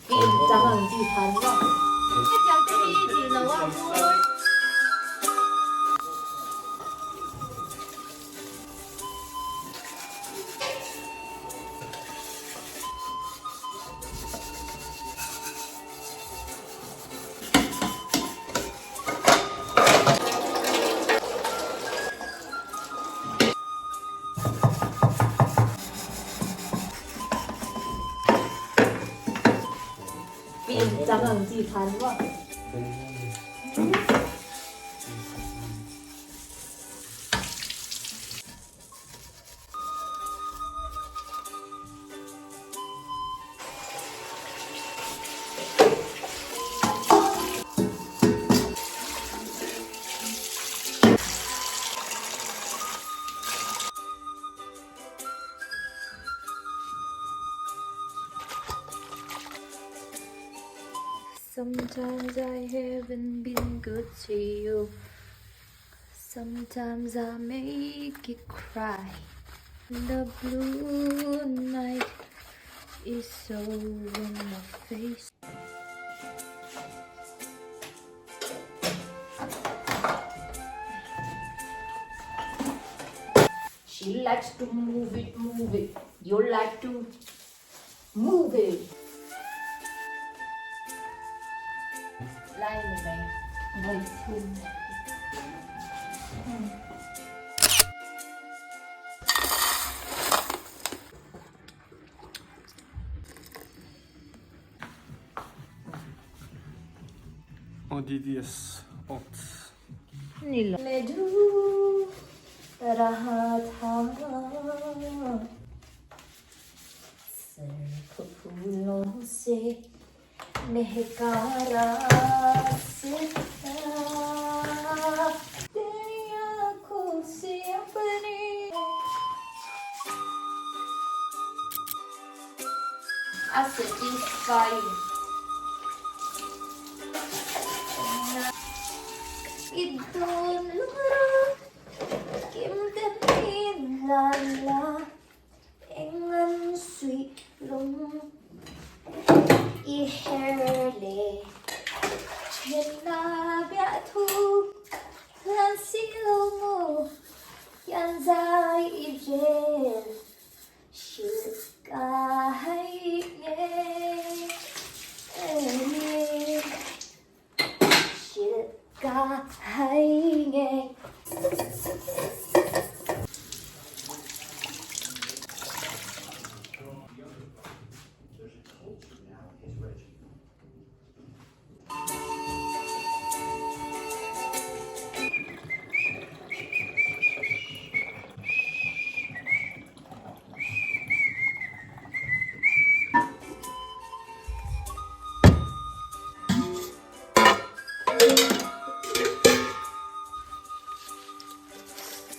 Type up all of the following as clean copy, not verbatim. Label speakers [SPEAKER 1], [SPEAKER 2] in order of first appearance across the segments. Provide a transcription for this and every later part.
[SPEAKER 1] Film chang ang chi than maw?
[SPEAKER 2] Hetiang te hi tih lo a mawi.
[SPEAKER 1] Film chang ang chi than maw?
[SPEAKER 2] Sometimes I haven't been good to you Sometimes I make you cry The blue night is so in my face.
[SPEAKER 1] She likes to move it, move it. You like to move it. Lai ni mai. Voi thum.
[SPEAKER 3] Andidias ort.
[SPEAKER 2] मैं डूब रहा था सिर्फ फूलों से महका रास्ता तेरी आंखों से अपने A satisfying. Idon lungro kim te min la la engan sui lung i her le then na bia thu lan si lo mo yan zai i vel shil ka hai nge shil ka hai nge.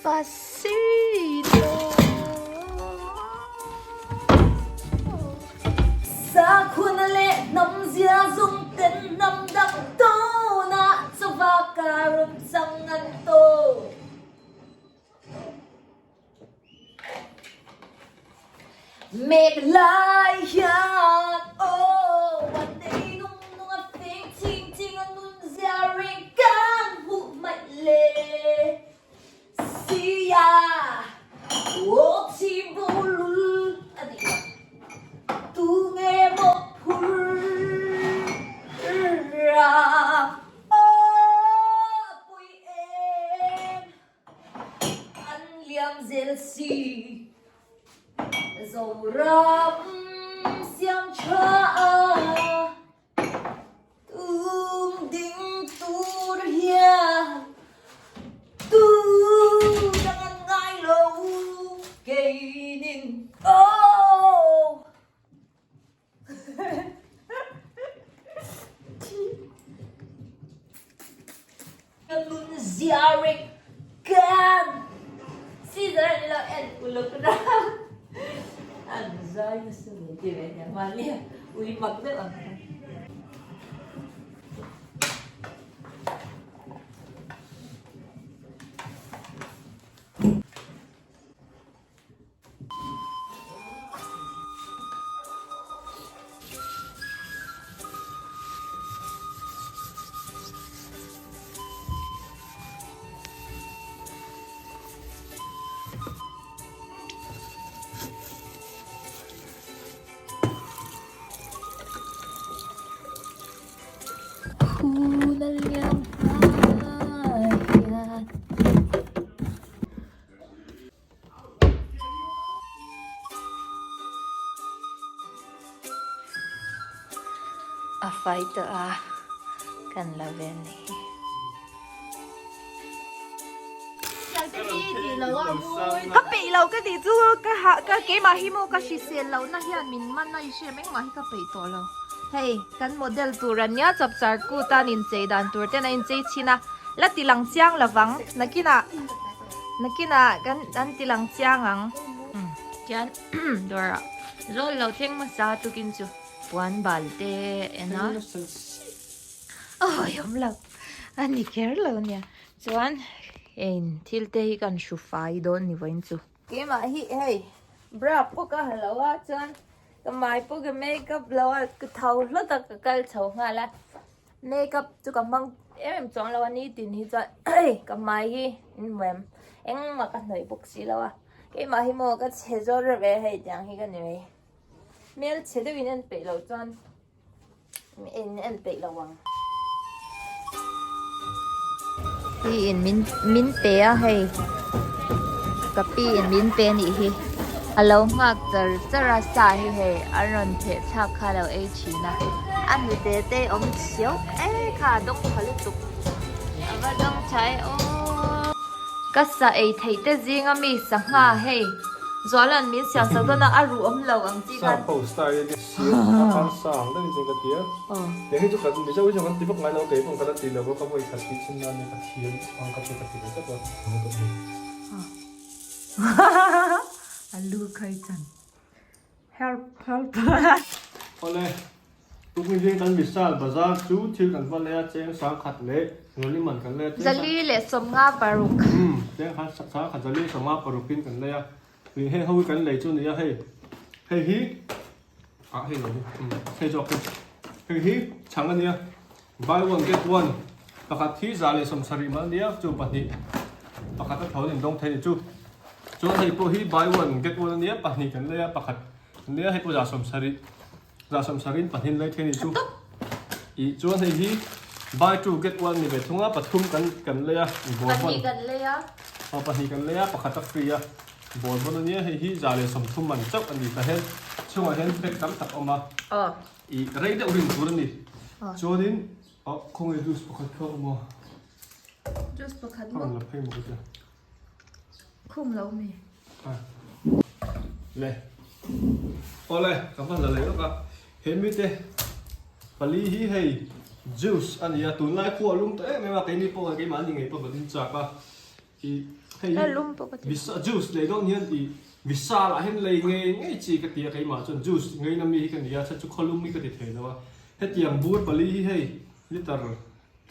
[SPEAKER 2] Pasito.
[SPEAKER 1] Sakhua leh hnam zia zung ten hnam dang tawnah chawva karam chang an to. Mek lai hian aw a nei nung nung a feng ching ching a nun zia reng kan hmuh hmaih le sia aw thi bo lul a ni a tu nge maw phur ra aw pui em. An liam zel si Zoram siam tha a tum ding tur hian tu dang an ngai lo keinin aw. Ka nun zia reng kan Caesar an lo en uluk ram an zai nasa ve ti ve nia mahni ui mak deuh ang kha. A fai tawh a, kan la vel ni hi.
[SPEAKER 2] Ka peih lo ka tih chu ka hah ka keimah hi maw ka hrisel lohna hian min man a i hriat engmah hi ka peih tawh lo. Hei kan model tur an nia chapchar kut a an inchei dan tur ten a inchei chhin a la ti lang chiang lovang nakinah nakinah kan an ti lang chiang ang. Tian dawrah zawl lo thleng hmasa tukin chu puan bal te en a. Awi awm lo a ni kher lo nia chuan ein thil te hi kan hru fai dawn ni vawiin chu. Keimah hi hei bra pawh ka ha lo a chuan ka hmai pawh ka makeup lo a ka tho hlawt a ka kal chho nghal a makeup chu ka hmang em em chuang lo a nitin hi chuan ka hmai hi in hmu em engmah ka hnawih bawk si lo a keimah hi maw ka chhe zawr reuh e hei tiang hi ka ni mai hmelchhe deuhin en peih loh chuan. En en peih lo ang. Pi in min min pe a hei ka pi in min pe anih hi a lo nghak char char a sa hi hei an rawn theh thlak kha a lo ei thin a a hnute te awm chiau e kha a dawng tha lutuk a va dawng tha e aw. Ka sa ei theih te zinga mi sangha hei Zuala'n min siam sak dawn a a ruh awm lo ang chi khan.
[SPEAKER 3] Sa ho style in siam a khan sa ang deuhin chuan ka ti a. Eng hi chu kan Mizo hi chuan kan ti vak ngai lo a, kei pawh ka la ti lo a, ka vawi khat tih chhin nan nia ka thiam ang ka chu ka ti ve tlat a.
[SPEAKER 1] A lu khai chan. Help help.
[SPEAKER 3] Awle, tukni hian kan Vishal Bazar chu thil kan va lei a, cheng 10,000 leh Zali man kan lei a, cheng
[SPEAKER 2] 436.
[SPEAKER 3] Umm, cheng 10,000 zali 56 in kan lei a, tui heng ho hi kan lei chu a ni a hei, hei hi ah hei lo hi, umm hei zawk hi, hei hi chhang a nia, buy one get one pakhat hi 170 man a nia, chu pahnih pakhat a thawn indawng thei a ni chu. Chuan hei pawh hi buy one get one a nia, pahnih kan lei a, pakhat a nia, hei pawh 70, 70 in pahnih an lei thei a ni chu. Ih chuan hei hi buy two get one ni ve thung a, pathum kan kan lei a, ball vawn.
[SPEAKER 2] Pahnih kan lei a.
[SPEAKER 3] Aw pahnih kan lei a, pakhat a free a, ball vawn a nia, hei hi 130 man chauh a ni ta hian chhungah hian pack tam tak a awm a.
[SPEAKER 2] Aw.
[SPEAKER 3] Ih rei deuh rin tur a ni. Chuanin aw khawnge juice pakhat kha a awm a.
[SPEAKER 2] Juice pakhat maw?
[SPEAKER 3] A rawn la phei maw ka tia.
[SPEAKER 2] Khum lo mi.
[SPEAKER 3] Le. Awle, ka hman la leh lawk a. He mite pali hi hei juice a ni a, tunlai khua a lum ta em em a, keini pawh hei keimahni ngei pawh kan inchak a. I hei hi visa juice lei dawn hian i visa lah hian lei ngei ngei chi ka ti a, keimah chuan juice ngeina mi hi ka ni a, chhan chu khawlum hi ka ti thei lo a. Hetiang bur pali hi hei liter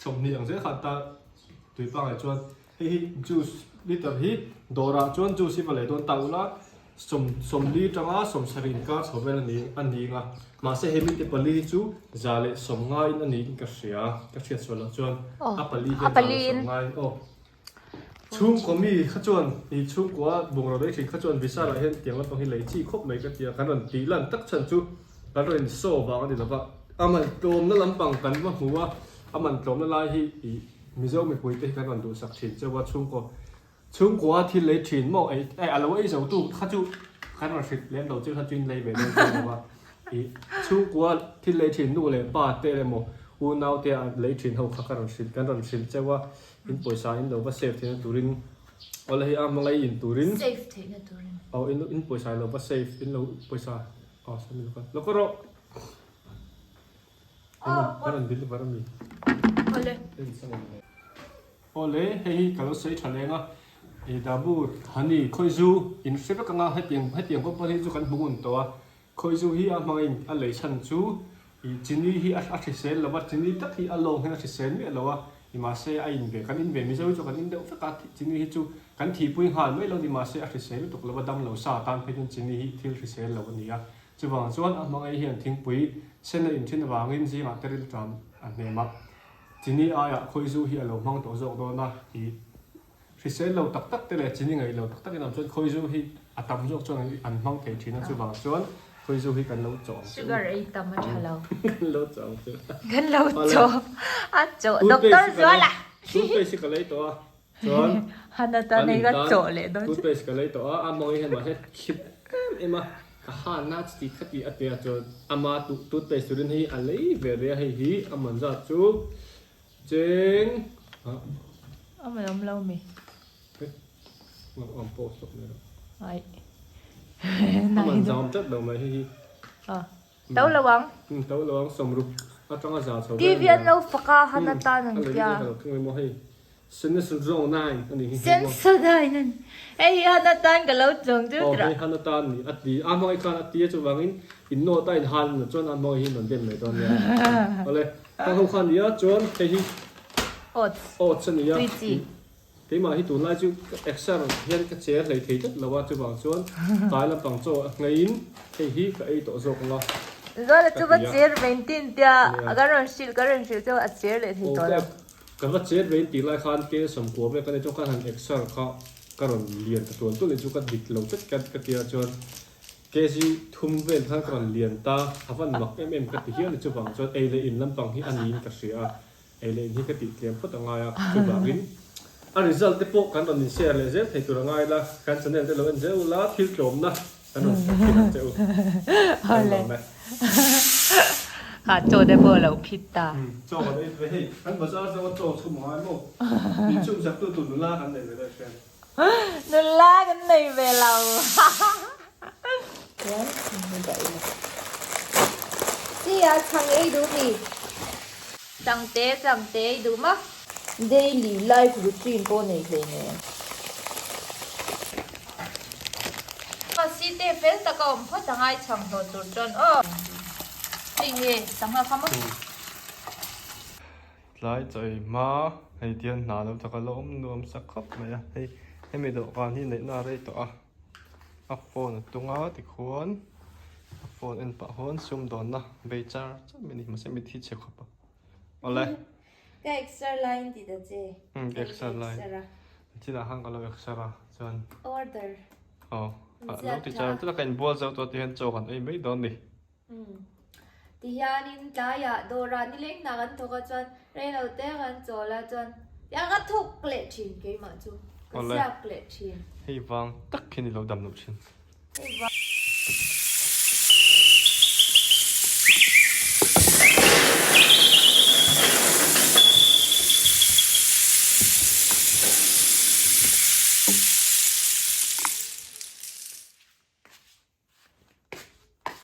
[SPEAKER 3] 20 ang zel khan ta tui pangngai chuan Hei hi juice liter hi dawrah chuan juice hi va lei dawn ta ula sawm sawmli tanga 70 inkar chho vel a ni a ni ang a mahse he mite pali hi chu 150 in a niin ka hria ka hriat sual loh chuan a pali hian 150 in aw chhungkaw mi kha chuan i chhungkua bungraw lei thin kha chuan Vishal ah hian tiang lampang hi lei chi khawp mai ka ti a kan rawn tih lan tak chhan chu kan rawn insaw vang a ni lova a man tlawmna lampang kan va hmu a a man tlawmna lai hi ih Mizo mipui te hi kan rawn duhsak thin cheu a, chhungkaw chhungkua thil lei thin maw ei eh a lo ei zo tu kha chu kan rawn hrilh lem lo chu kha chu in lei ve dawn chuan lo a, ih chhungkua thil lei thin nu leh pa te emaw unau te a lei thin ho kha ka rawn hrilh kan rawn hrilh cheu a, in pawisa in lo va save theihna turin awle hei a hmangaih in turin
[SPEAKER 2] Save theihna turin.
[SPEAKER 3] Aw in in pawisa lo va save in lo pawisa aw sami lo ka lo ka rawh. Awle hei hi ka lo sawi tha leng a i dabu honey khawizu in hre vek anga hetiang hetiang company hi chu kan hmu ngun tawh a khawizu hi a hmangin a lei chhan chu i chini hi a hrisel lo a chini tak hi a lawng hian a hrisel miah lo a i mahse a in ve kan in ve mizo hi chu kan in deuh vek a chini hi chu kan thihpui nghal mai lo ni mahse a hrisel lutuk lo a damlo sa tan phei chuan chini hi thil hrisel lo a ni a. Chuvang chuan a hmangaih hian thingpui sen a inthin avangin zingah te rilṭam a hnem a, chini aiah khawizu hi a lo hmang tawh zawk dawn a, i hrisel lo tak tak te leh chini ngaih lo tak takin awm chuan khawizu hi a tam zawk chuan an hmang thei thin a, chuvang chuan khawizu hi kan lo chawh ang chu.
[SPEAKER 2] Sugar ei tam a tha lo.
[SPEAKER 3] Kan lo chawh ang chu.
[SPEAKER 2] Kan lo chawh a chawh Doctor Zuala.
[SPEAKER 3] Toothpaste hi ka lei tawh a, chuan
[SPEAKER 2] Hana tan ei ka chawh leh dawn.
[SPEAKER 3] Toothpaste ka lei tawh a, a hmangin hian mahse khip em em a. Ka ha na chuti khati a tia chuan ama toothpaste turin hei a lei ve rih a, hei hi a man zat chu cheng ah.
[SPEAKER 2] A man awm lo mi?
[SPEAKER 3] Awm pawh hlawk mai lo.
[SPEAKER 2] Ai.
[SPEAKER 3] A man zam tlat lo mai hei hi.
[SPEAKER 2] Ah. To lo ang.
[SPEAKER 3] To lo ang 60 atanga za chho vel.
[SPEAKER 2] TV an lo fak a han atan an tia.
[SPEAKER 3] A lei hi ka lo hei. Sensodyne a ni hi.
[SPEAKER 2] Sensodyne a ni. Hei hi han atan ka lo chuang chu
[SPEAKER 3] tira. Aw hei han atan ni a ti a hmangaih khan a ti a chuvangin in note a in han na chuan a hmangaih hi rawn den mai dawn nia. Awle hang ho khan nia chuan hei hi
[SPEAKER 2] Oats.
[SPEAKER 3] Oats a ni a.
[SPEAKER 2] Tui chi.
[SPEAKER 3] Keimah hi tunlai chu ka exer hian ka che hlei thei tlat lo a chuvang chuan tlai lampang chaw a ngheiin hei hi ka ei tawh zawk ang a.
[SPEAKER 2] Zuala chu va cher vein tin tia ka rawn hrilh ka rawn hrilh chu a cher leh thei tawh lo.
[SPEAKER 3] Ka va chet vein tih lai khan ke samkua vel ka nei chuan khan han exer kha ka rawn lian ta tual tual in chu ka dik lo tlat ka ka tia chuan kg thum vel khan ka rawn lian ta a van mak em em ka ti hial a chuvang chuan ei leh in lampang hi a niin ka hria a ei leh in hi ka tih tlem phawt a ngai a chuvangin a result te pawh kan rawn in share leh zel thei tur a ngai la kan channel te lo en zel ula thil tlawmna Kan rawn thawk thin ang che u. Kan lawm e.
[SPEAKER 2] Ha chaw te pawh a lo phit ta.
[SPEAKER 3] Chaw kan ei ve hei. Kan bazar zawng a chaw chhum a ngai maw? Min chhum sak tu tur nula kan nei ve lo hriat.
[SPEAKER 2] Nula kan nei ve lo. Chuan in dah ila. Sia chhang ei duh mi. Changte changte ei duh mak. Daily life routine pawh nei hleinem. Site fel taka awm phawt a ngai chhang hlawh tur chuan aw. Hei nge sangha kha maw?
[SPEAKER 3] Tlai chawi hma hei tihian hna lo taka la awm nuam sak khawp mai a, hei hemi dawhkan hi neihna a rei tawh a, a phone a tung a tikhuan a phone en pah huan sumdawnna vei char char mai a ni mahse mitthi chhe khawp a awle.
[SPEAKER 2] Ka exer lai in ti ta che.
[SPEAKER 3] Umm ka exer lai. Chinah khan ka lo exer a chuan.
[SPEAKER 2] Order.
[SPEAKER 3] Aw lo ti char char a ka inbual zo tawh tihian chaw kan ei mai dawn ni.
[SPEAKER 2] Umm tihianin tlaiah dawrah nileng hna kan thawk a chuan reilo te kan chawl a chuan tiang ka thawk leh thin keimah chu ka siak leh thin.
[SPEAKER 3] Hei vang tak hian i lo dam loh thin.
[SPEAKER 2] Hei vang.